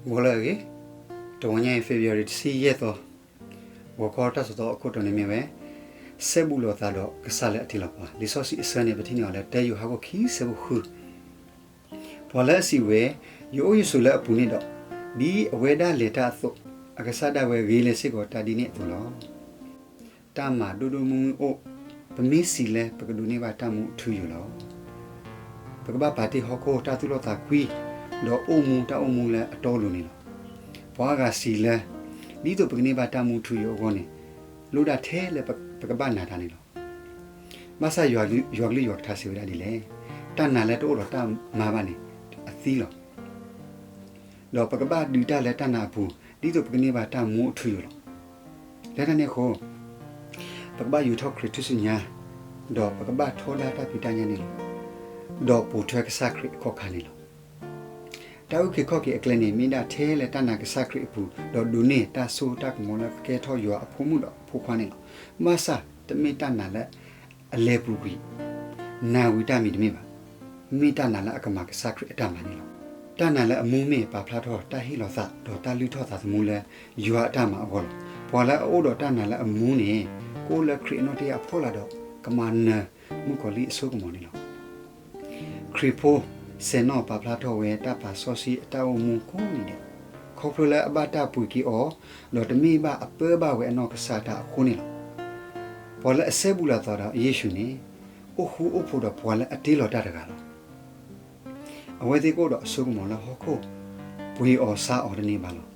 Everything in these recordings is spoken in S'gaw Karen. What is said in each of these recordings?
ဂီၤလၢအဂ့ၤ, တဂီၤညါအံၤ February တဆံယဲၢ်သီ, ဂီၤခီတၢ်သိၣ်သီအခိၣ်တီန့ၣ်မ့ၢ်ဝဲ စဲဘူးလိာ်သးဒီးကစၢ်လၢအတ့လီၤပှၤ. လံာ်စီဆှံအဆၢန့ၣ် ပထံၣ်န့ၢ်အီၤလၢတၢယိၤဟၣ်ခိၣ်ခံဆၢဖိဃု, ပှၤလၢအစံးဝဲ, ယအိၣ်ယဆိးလၢအပူၤန့ၣ်ဒီး, ဒ်အဝဲဒၣ်လဲၤတၢ်အသိး, အကစၢ်ဒၣ်ဝဲဂ့ၤလၢၤစ့ၢ်ကီးတၢ်ဒ်န့ၣ်အသိးလီၤ. တၢ်မၤဒိၣ်ဒိၣ်မုၢ်မုၢ်အိၣ်, ပမ့ၢ်စံးလၢပကဒိးန့ၢ်ဘၣ်တၢ်မူအထူအယိာ်လီၤ. ပကဘၣ်ပာ်တ့ၢ်ဟီၣ်ခိၣ်တၢ်သူၣ်လီသးကွံ, ဒီးအိၣ်မူတၢ်အိၣ်မူလၢအတီအလိၤန့ၣ်လီၤ. ပှၤအါဂၤစံးလၢ, ဒ်သိးပကန့ၢ်ဘၣ်တၢ်မူထူယိာ်အဂီၢ်န့ၣ်, လိၣ်ဒၣ်ထဲလၢပကဘၣ်နာ်တၢ်န့ၣ်လီၤ. ဘၣ်ဆၣ်ယွၤကလုၢ်ယွၤကထါစံးဝဲဒၣ်ဒ်လဲၣ်, တၢ်နာ်လၢတအိၣ်ဒီးတၢ်မၤဘၣ်န့ၣ်, အသံလီၤ. ဒီးပကဘၣ်ဒုးတၢ်လၢတၢ်နာ်အပူၤ, ဒ်သိးပကန့ၢ်ဘၣ်တၢ်မူအထူအယိာ်လီၤ. လၢတၢ်န့ၣ်အဃိ, ပကဘၣ်ယူၤထီၣ်ခရံာ်ထူၣ်စုညါ, ဒီးပကဘၣ်ထီဒါတၢ်ဖံးတၢ်ညၣ်န့ၣ်လီၤ. ဒီးပိာ်ထွဲကစၢ်ခရံာ်အခီၣ်ခါန့ၣ်လီၤ. တၢ်အုၣ်က့ၤခီၣ်က့ၤအကျဲန့ၣ် မ့ၢ်ဒၣ်ထဲလၢတၢ်နာ်ကစၢ်ခရံာ်အပူၤ, ဒီးဒိးန့ၢ်တၢ်စိတၢ်ကမီၤလၢကကဲထီၣ်ယွၤအဖိမုၣ်ဒီးအဖိခွါန့ၣ်လီၤ. ဘၣ်ဆၣ်တမ့ၢ်တၢ်နာ်လၢအလဲၤပူၤကွံာ် နာ်ဝံၤတၢ်မံၤတမ့ၢ်ဘၣ်. မ့ၢ်တၢ်နာ်လၢအကမၤကစၢ်ခရံာ်အတၢ်မၤန့ၣ်လီၤ. တၢ်နာ်လၢအမူမ့ၢ်ပာ်ဖျါထီၣ်တၢ်ဟ့ၣ်လီၤသး ဒီးတၢ်လုၢ်ထီၣ်သးသမူလၢယွၤအတၢ်မၤအဂီၢ်လီၤ. ပှၤလၢအအိၣ်ဒီးတၢ်နာ်လၢအမူန့ၣ် ကအိၣ်လၢခရံာ်အနီၣ်တယၢ်အဖီလာ်ဒီး ကမၤနၢၤမုၣ်ကီၤလံၢ်အစိကမီၤန့ၣ်လီၤ. ခရံာ်ဖိ ဆဲးနီၣ်ပာ်ဖျါထီၣ်ဝဲတၢ်ပာ်စီဆှံအတၢ်အိၣ်မူကိးနံၤဒဲး, ခီဖျိလၢအဘၣ်တၢ်ပှ့ၤက့ၤအီၤ, ဒီးတမ့ၢ်ဘၣ်အပၢဘၣ်ဝဲအနီၢ်ကစၢ်တၢ်အဃိန့ၣ်လီၤ. ပှၤလၢအစဲဘူးလိာ်သးဒီးယ့ၣ်ၡူးန့ၣ်, အိၣ်ဃူအိၣ်ဖိးဒီးပှၤလၢအတ့လီၤတၢ်တဂၤလီၤ. အဝဲသ့ၣ်ကအိၣ်ဒီးအစိကမီၤလၢဟီၣ်ခိၣ်ပှ့ၤအီၤဆါအီၤတန့ၢ်ဘၣ်လီၤ.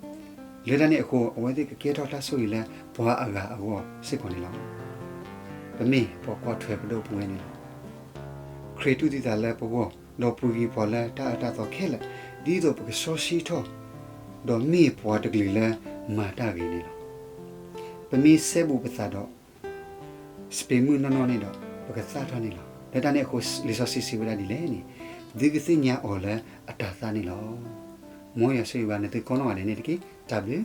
လၢတၢ်န့ၣ်အဃိ အဝဲသ့ၣ်ကကဲထီၣ်တၢ်ဆိၣ်ဂ့ၤလၢပှၤအဂၤအဂီၢ်စ့ၢ်ကီးန့ၣ်လီၤ. ပမ့ၢ်ပှၤကွၢ်ထွဲပဒိၣ်ပဝဲန့ၣ်လီၤ. ခရံာ်တူၢ်သံသးလၢပဂီၢ်, ဒီးပှ့ၤက့ၤပှၤလၢတၢ်အၢတၢ်သီခဲလၢာ်, ဒ်သိးပကစီဆှံထီၣ်, ဒီးမ့ၢ်ပှၤတကလုာ်လၢမၤတၢ်ဂ့ၤန့ၣ်လီၤ. ပမ့ၢ်စဲဘူးပသးဒီး စပံးမုၢ်နီၢ်နီၢ်န့ၣ်ဒီး ပကသၣ်ထီၣ်န့ၣ်လီၤ. လၢတၢ်န့ၣ်အဃိ လံာ်စီဆှံစံးဝဲဒၣ်ဒ်လဲၣ်န့ၣ်, သုကသ့ၣ်ညါအီၤလၢအတၤသၣ်န့ၣ်လီၤ. မ်ယွၤဆိၣ်ဂ့ၤဘၣ်နသုကိးနီၢ်ဂၤဒဲးန့ၣ်တက့ၢ်. တၢ်ဘျုး